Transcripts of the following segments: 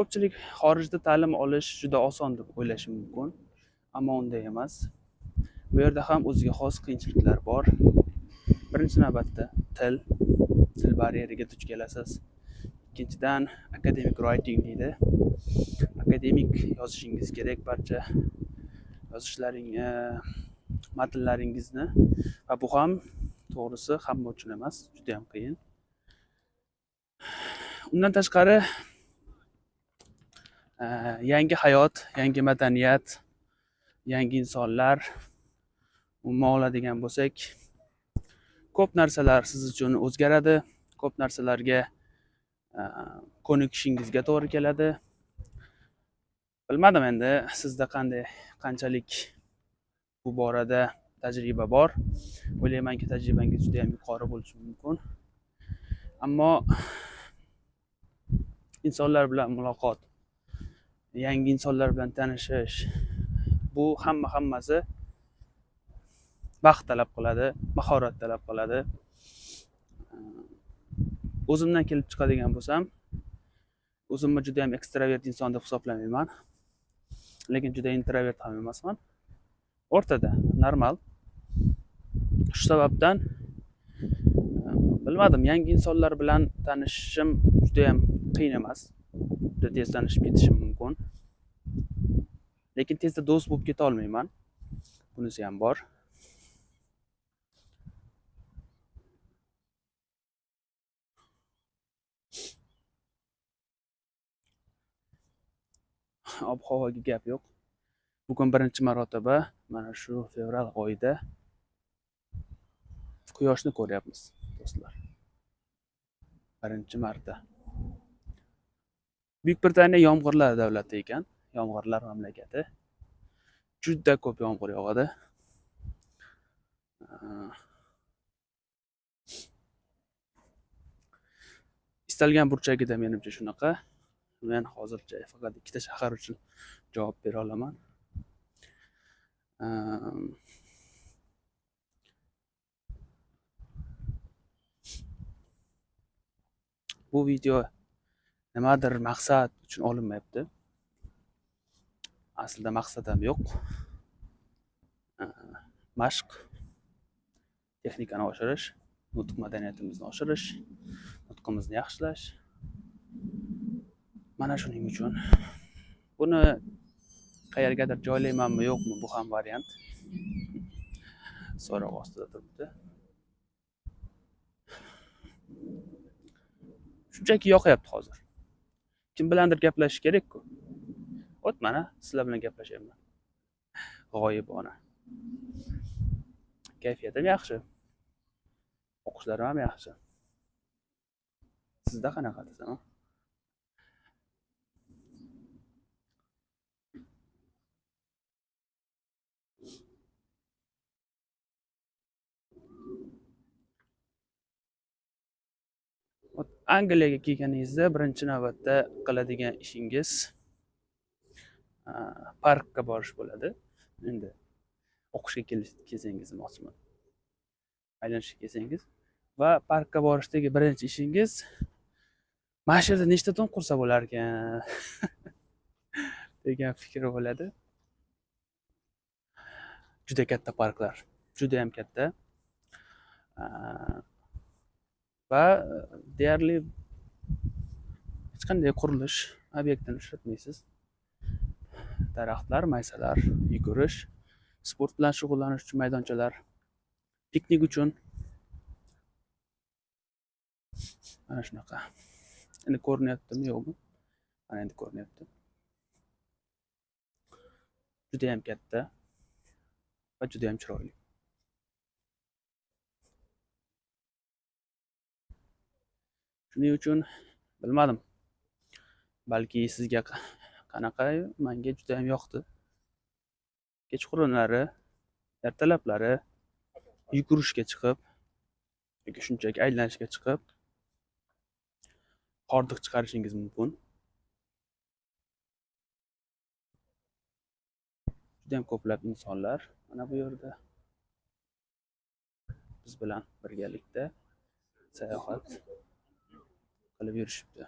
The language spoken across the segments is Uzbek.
Ko'pchilik xorijda ta'lim olish juda oson deb o'ylashi mumkin, ammo unday emas. Bu yerda ham o'ziga xos qiyinchiliklar bor. Birinchi navbatda til baryeriga duch kelasiz. Ikkinchidan academic writing deydi. Akademik yozishingiz kerak barcha yozishlaring, matnlaringizni va bu ham to'g'risi hamma uchun emas, juda ham qiyin. Undan tashqari yangi hayot, yangi madaniyat, yangi insonlar, umuman oladigan bo'lsak, ko'p narsalar siz uchun o'zgaradi, ko'p narsalarga ko'nikishingizga to'g'ri keladi. Bilmadim endi sizda qanchalik bu borada tajriba bor. O'ylaymanki, tajribangiz juda ham yuqori bo'lishi mumkin. Ammo insonlar bilan muloqot, yangi insonlar bilan tanishish, bu hammasi vaqt talab qiladi, mahorat talab qiladi. O'zimdan kelib chiqadigan bo'lsam, o'zimni juda ham ekstravert inson deb hisoblamayman. Lekin juda introvert ham emasman. O'rtada, normal. Shu sababdan bilmadim, yangi insonlar bilan tanishishim juda ham qiyin emas. Juda tez tanishib ketishim mumkin. Lekin tezda do'st bo'lib keta olmayman. Bunisi ham bor. Ob-havoga gap yo'q. Bugun birinchi marotaba mana shu fevral oyida quyoshni ko'ryapmiz, do'stlar. Birinchi marta. Buyuk Britaniya yomg'irlar davlati ekan, yomg'irlar mamlakati. Juda ko'p yomg'ir yog'adi. Istalgan burchagida menimcha shunaqa. Men hozircha faqat ikkita shahar uchun javob bera olaman. Bu video nimadir maqsad uchun olinmayapti. Aslida maqsad ham yo'q. Mashq, texnikani oshirish, nutq madaniyatimizni oshirish, nutqimizni yaxshilash. Mana shuning uchun buni qayergadir joylaymanmi yo'qmi, bu ham variant. So'roq ostida turibdi. Shunchaki yoqyapti hozir. Kim bilandir gaplashish kerak-ku. Ot mana sizlar bilan gaplashyapman. G'oyibona. Kayfiyatim yaxshi. O'qishlarim ham yaxshi. Sizda qanaqa desam? Angliyaga kelganingizda birinchi navbatda qiladigan ishingiz parkka borish bo'ladi. Endi o'qishga kelsangiz demoqchiman. Aylanishga kelsangiz va parkka borishdagi birinchi ishingiz mana shu yerda nechta tom qursa bo'lar ekan degan fikr bo'ladi. Juda katta parklar, juda ham katta. Va deyarli hech qanday qurilish obyektini uchratmaysiz. Daraxtlar, maysalar, yugurish, sport bilan shug'ullanish uchun maydonchalar, piknik uchun. Mana shunaqa. Endi ko'rinyaptimi, yo'qmi? Mana endi ko'rinyapti. Juda ham katta va juda ham chiroyli. Shuning uchun bilmadim. Balki sizga qanaqa, menga juda ham yoqdi. Kechqurunlari, ertalablari yugurishga chiqib yoki shunchaki aylanishga chiqib hordiq chiqarishingiz mumkin. Juda ham ko'plab insonlar mana bu yerda biz bilan birgalikda sayohat qilib yurishibdi.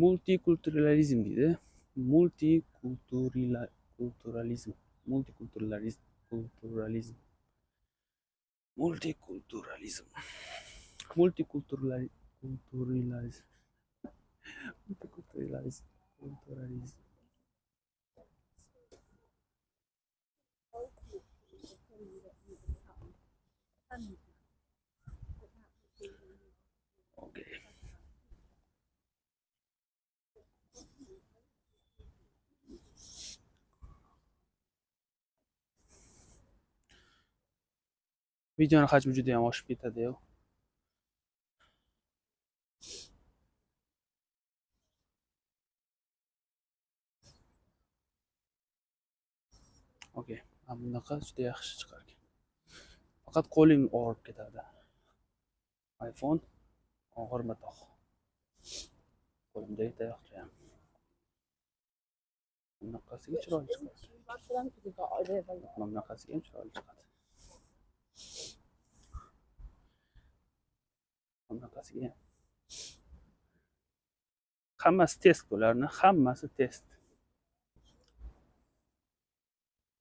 Multikulturalizm deydi. Multikulturalizm. Multikulturalizm. Kulturalizm. Multikulturalizm. Multikulturalizm. Multikulturalizm. Kulturalizm. Okey. Videoni hajmi juda ham oshib ketadi-yu. Okey, mana bunaqa juda yaxshi chiqar ekan. Faqat qo'lim og'rib ketadi. iPhone og'ir matoh. Qo'limdagi tayoqcha ham. Bunaqasiga chiroyli chiqadi. Mana bunaqasiga ham chiroyli chiqadi. Bunaqasiga ham. Hammasi test bularni, hammasi test.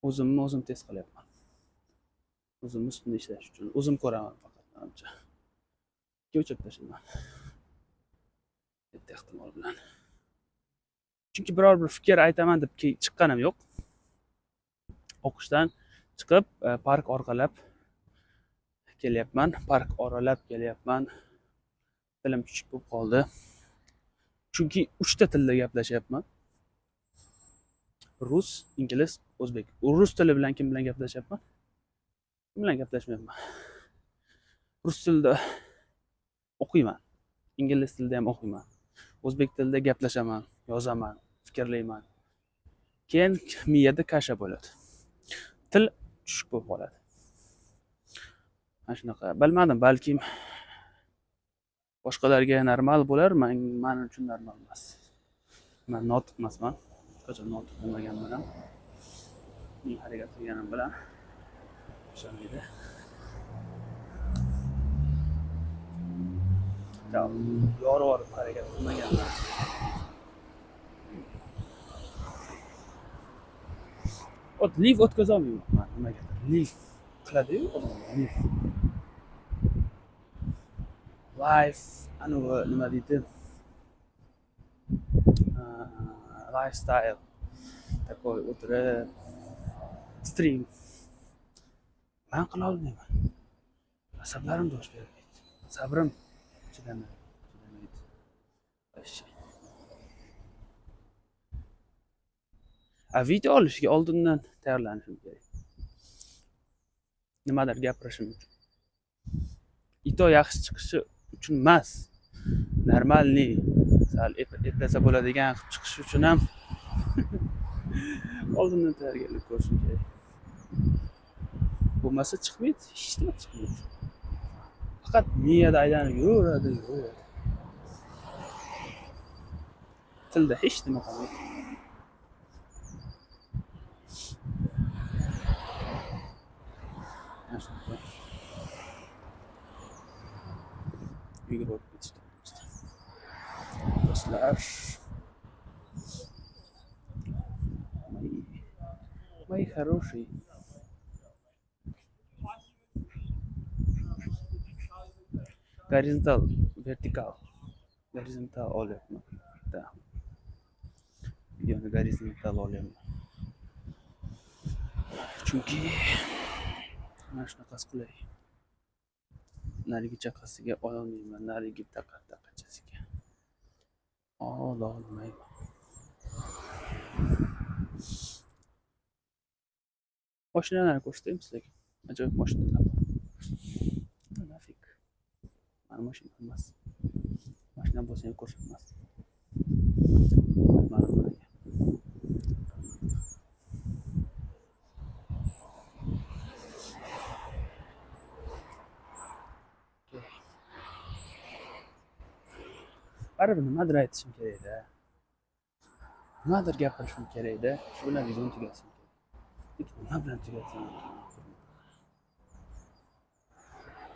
O'zimni o'zim test qilyapman. O'zimni ustida ishlash uchun o'zim ko'raman faqat menimcha. O'chirib tashlayman. Katta ehtimol bilan. Chunki biror bir fikr aytaman deb chiqqanim yo'q. O'qishdan chiqib park orqalab kelyapman, park oralab kelyapman. Tilim chuchuk bo'lib qoldi. Chunki 3 ta tilda gaplashyapman. Rus, ingliz, o'zbek. Rus tili bilan kim bilan gaplashyapman? Kim bilan gaplashmayapman? Rus tilida o'qiyman. Ingliz tilida ham o'qiyman. O'zbek tilida gaplashaman, yozaman, fikrlayman. Keyin miyada kasha bo'ladi. Til tushuk bo'lib qoladi. Mana shunaqa. Bilmadim, balkim boshqalarga normal bo'lar, men uchun normal emas. Men notiq emasman. Hech qachon notiq bo'lmaganman ham. Men harakat qilganim bilan o'xshamaydi. Yorib harakat qilmaganman. Ot live o'tkaza olmayman nimagadir. Live qiladi-yu odamlar, live. Live anavi nima deydi? Lifestyle. Такой o'tirib stream. Men qila olmayman. Asablarim dosh bermaydi. Sabrim chidamaydi. A video olishga oldindan tayyorlanishim kerak. Nimadir gapirishim uchun. Ito yaxshi chiqishi uchun emas. Normalniy, sal eplasa bo'ladigan qilib chiqishi uchun ham oldindan tayyorgarlik ko'rishim kerak. Bo'lmasa chiqmaydi, hech nima chiqmaydi. Faqat miyada aylanib yuraveradi, yuraveradi. Tilda hech nima qolmaydi. Yugurib o'tib ketishdi. Do'stlar, мои хорошие. Gorizontal, vertikal. Gorizontal olyapman. Da. Videoni gorizontal olyapman. Chunki mana shunaqasi qulay. Narigi chaqasiga ololmayman, narigi taqachasiga ololmayman. Mashinalarni ko'rsataymi sizlarga? Ajoyib mashinalar bor. Nafik. Mana mashina emas. Mashina bo'lsa ham ko'rsatmasdim. Mana bunaqa. Baribir nimadir aytishim kerak-da. Nimadir gapirishim kerak-da. Shu bilan videoni tugatishim kerak. Lekin nima bilan tugatsam?